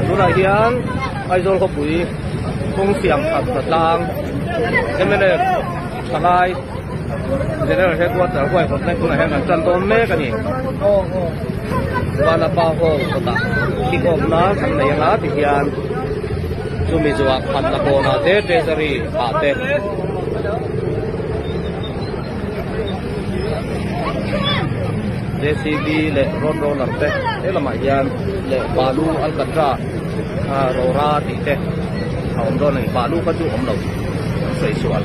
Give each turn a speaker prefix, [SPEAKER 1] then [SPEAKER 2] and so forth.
[SPEAKER 1] Tunah hian Aizawl khawpui kawng siam that hnatlang mnf thalai General Headquarter huaihawtna tunah hian kan tan dawn mek a ni. Vanapa Hall kawtah kick off na kan nei anga tihian chumi zuah phatna kawnah te Treasury ah te. JCB leh road roller te he lamah hian leh balu alkatra rora tih te a awm dawn a ni balu kha chu awm lo an sawi sual.